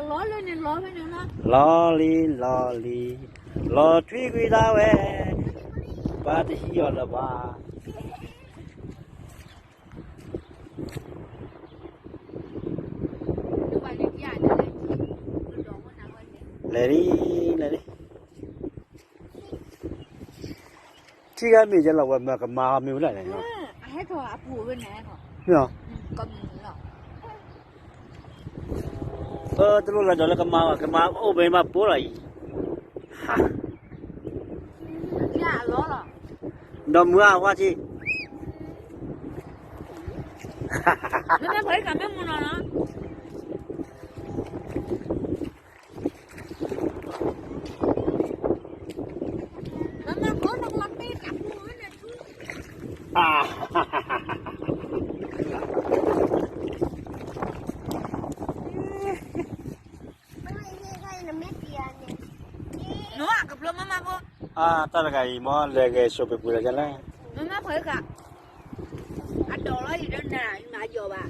လီၤလံ လီၤလံ, လီၤထွံကွံာ်သးဝဲ, ဘၣ်တဟံးအီၤလၢၤဘၣ်. လဲၤလံ, လဲၤလံ. ထံဂၤမ့ၢ်ယဲလီၤဝဲမ့ၢ်ကမၤအီၤမ့ၢ်ဝဲဒၣ်လဲၣ်, မ့ၢ်, တလိၣ်လၢဒီးလၢကမၤဘၣ် ကမၤအိၣ်ဘဲမးပိလီၤအံၤ, ဒီးမုၢ်အဝါထံ တၢ်တဂၤအံၤမ့ၢ်လဲၤဂဲၤဆိးပပူၤလၢ်ကလဲၣ်, အဒိးလီၤအံၤဒီးနၤမၤယီၤဘၣ်.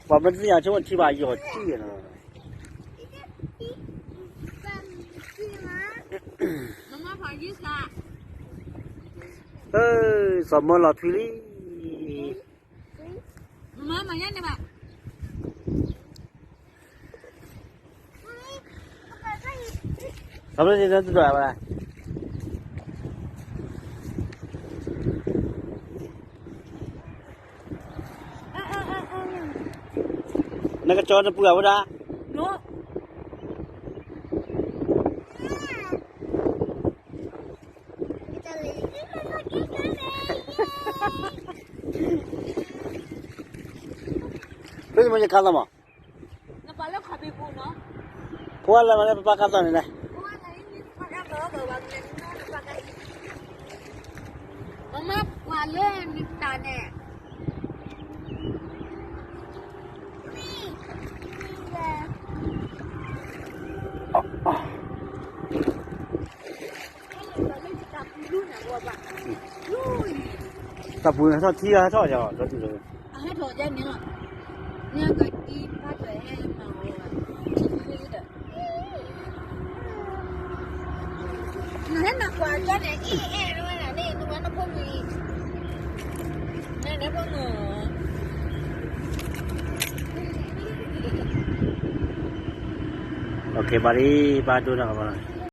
ပှၤမ့ၢ်သ့ၣ်ညါဆိကမိၣ်ထံဘၣ်ယီၤထံနီၤ. စီၤမၢလီၤထွံလံ. နကကၠီနပုၢ်အဝဲဒၣ်. ဖဲမ့ၢ်ယခါလီၤမး, ဖိလၢမၤလၢပပၢ်ကါသီန့ၣ်လဲၣ်. မမၢ်ပှၤလၢနတၢ်န့ၣ် တၢ်ပူၤန့ၣ်ဟဲထီၣ်ထံဟဲထီၣ်ယၤလီၤ, နဟဲနကွၢ်ကၠီန့ၣ် အ့ၣ်အဲၣ်ဝဲဒၣ်န့ၣ် နဝဲနဖိမုၣ်အံၤ, နဖိမုၣ်, ဘၣ်လံ, ဘၣ်ဒိတၢ်ကပၤလီၤ.